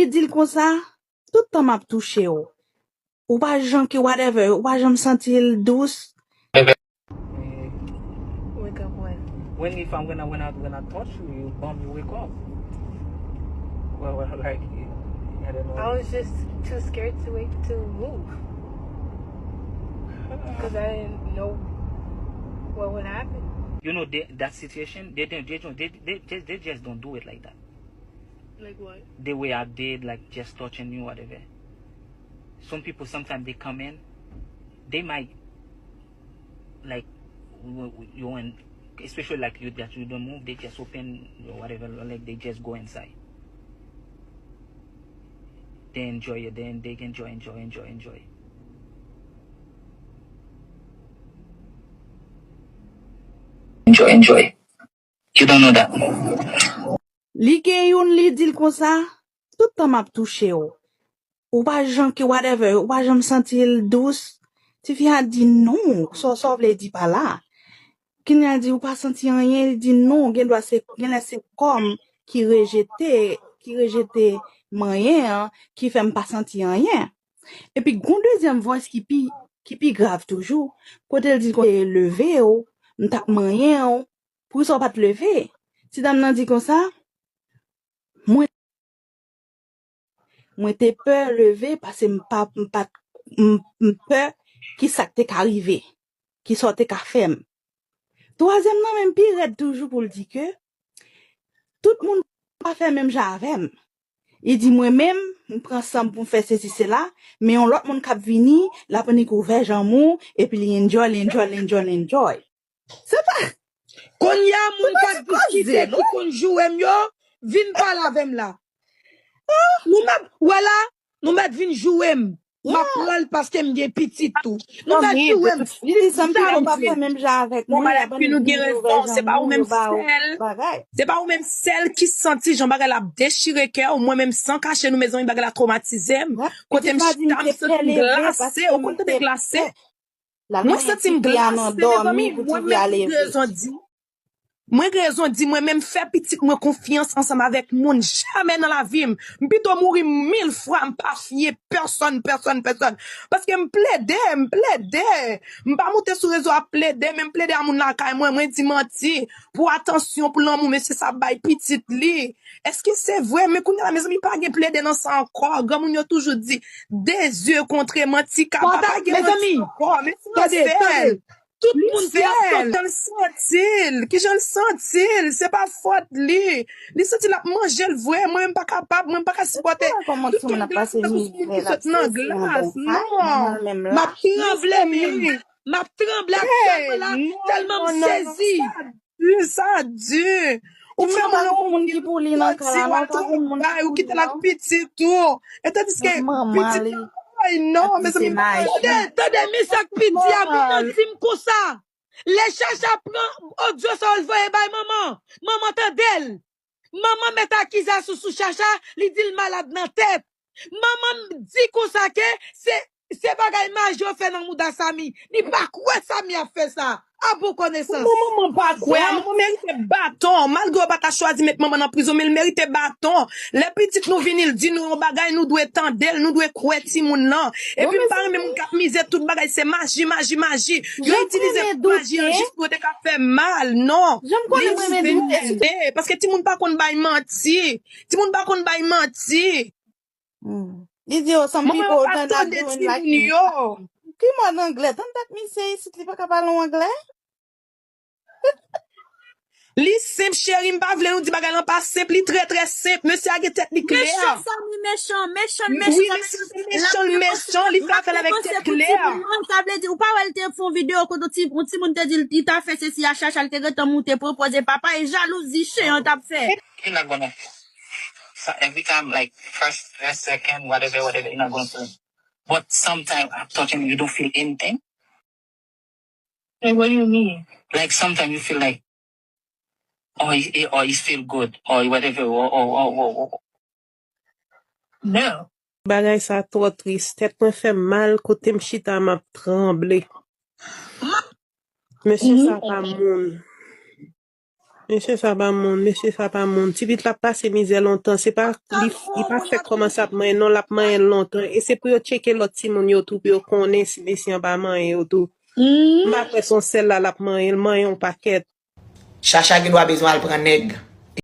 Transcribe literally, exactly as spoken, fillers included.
Li di l konsa, tout tan m ap touche w. Ou pa janm ki whatever, ou pa janm santi l dous. Wake up when? When if I'm gonna when I when I touch you, you bump, you wake up. Well, well, like I don't know. I was just too scared to wake to move because I didn't know what would happen. You know they, that situation, they they they don't they, they they they just don't do it like that. Like what? The way I did, like just touching you, whatever. Some people sometimes they come in, they might like w- w- you and especially like you that you don't move, they just open or whatever, like they just go inside. They enjoy it, then they enjoy, enjoy, enjoy, enjoy. Enjoy, enjoy. You don't know that. Li gen youn, li di l konsa, tout tan m ap touche w. Ou pa janm ki whatever, ou pa janm santi l dous. Tifi a di non, sa sa w vle di pa la. Kenya di ou pa santi anyen, li di non, gen dwa se gen lè se kò m ki rejete, ki rejete manyen an, ki fè m pa santi anyen. Epi gon dezyèm voice ki pi ki pi grav toujou, kote l di kote leve w, m t ap manyen w, poukisa w pa t leve? Ti dam nan di konsa, mwen mwen te pè leve paske m pa m pa m, m pè ki sa k te ka rive, ki sa w te ka fè m. Twazyèm nan menm pi rèd toujou pou l di ke tout moun pa fè menm jan avè m. Li di mwen menm, m pran san m pou m fè sesi sela, men yon lòt moun k ap vini, l ap annik ouvè janm ou, epi li enjoy, li enjoy, li enjoy, li enjoy. Se pa Kounye a moun k ap diskite, ki konn joure m yo, vin pale avè m la. Nou mèt, wè la, nou mèt vin joure m. M ap pran l paske m gen pitit tou. Nou mèt joure m. Li di sanm pi konpa fè menm jan avèk mwen. Bon, madanm, pi nou gen rezon, se pa ou menm sèl. Se pa ou menm sèl ki santi jan bagay la ap dechire kè w. Mwen menm san kache nou mezanmi bagay la twomatize m. Kote m chita m santi m glase, ou konn tande glase. Mwen santi m glase mezanmi, mwen menm gen rezon di. Mwen gen rezon di mwen menm fè pitit mwen konfyans ansanm avèk moun jamè nan lavi m. M pito mouri mil fwa m pa fye pèsòn, pèsòn, pèsòn. Paske m plede, m plede. M pa moute sou rezo ap plede, men m plede a moun lakay mwen, mwen di manti pou atansyon, pou lanmou mesye sa ap bay pitit li. Èske se vre? Men kounye a la mezanmi pa gen plede nan sa ankò. Granmoun yo toujou di de zye kontre manti ka pa gen manti ankò. Men se yon sèl. Tout moun te ap tande. Kijan l santi l? Kijan l santi l? Se pa fòt li. Li santi l ap manje l vre. Mwen menm pa kapab. Mwen pa ka sipòte. Tout moun ap pase mizè, l ap sezi nan bon kay, mwen menm la. M ap tranble menm. M ap tranble aktyèlman la. Tèlman m sezi. Sa di. Ou fè moun yon moun ki pou li nan kay la, ou pa pou moun ki pou li. Ou kite l ak pitit ou. E tandiske pitit la, ay non, mezanmi. Tande, tande, men sa k pi di a, moun nan di m konsa. Lè Chacha pran odyo sa yo l voye bay manman, manman tande l. Manman met akizasyon sou Chacha, li di l malad nan tèt. Manman di konsa ke se se bagay maji yo fè nan mouda Samy. Li pa kwè Samy ap fè sa. A bon konesans. Kòman manman pa kwè? Manman merite baton. Malgre yo pa ta chwazi met manman nan prizon, men l merite baton. Lè pitit nou vini, l di nou yon bagay, nou dwe tande l, nou dwe kwè timoun nan. Epi m pa renmen moun k ap mize tout bagay, se maji, maji, maji. Yo itilize maji an jis pou yo te ka fè mal. Non. Li itilize. Paske timoun pa konn bay manti. Timoun pa konn bay manti. Li di yo, some people don't like me. Ki mòd anglè? Tann dat misye isit, li pa ka pale yon anglè? Li senp cheri, m pa vle nou di bagay lan pa senp, li trè trè senp. Mesye a gen tèt li klè. Mechan, Samy mechan, mechan, mechan. Wi, mesye se mechan, mechan, li fè afè l avèk tèt klè. Sa vle di, ou pa wè l te fè yon videyo kote yon ti, yon timoun te di l, li ta fè sesi a Chacha, li te gentan moute pran pòz e papa, e jalouzi chen an t ap fè. You're not gonna. So every time, like first, first, second, whatever, whatever, you're not gonna feel. But sometimes I'm touching you, you don't feel anything. Like, what do you mean? Like sometimes you feel like, oh, it, it, oh, it feel good, or whatever, or, or, or, or, or. No. Bagay sa twò tris. Tèt mwen fè m mal, kote m chita m ap tranble. Mesye sa pa moun. Mesye sa pa moun, mesye sa pa moun. Ti pitit la ap pase mizè lontan. Se pa li, li pa fèk kòmanse ap manyen, non, l ap manyen lontan. E se pou yo tcheke lòt timoun yo tou, pou yo konnen si mesye an pa manyen yo tou. M pa kwè se yon sèl la l ap manyen, l manyen yon pakèt. Chacha gen dwa bezwen al pran nèg.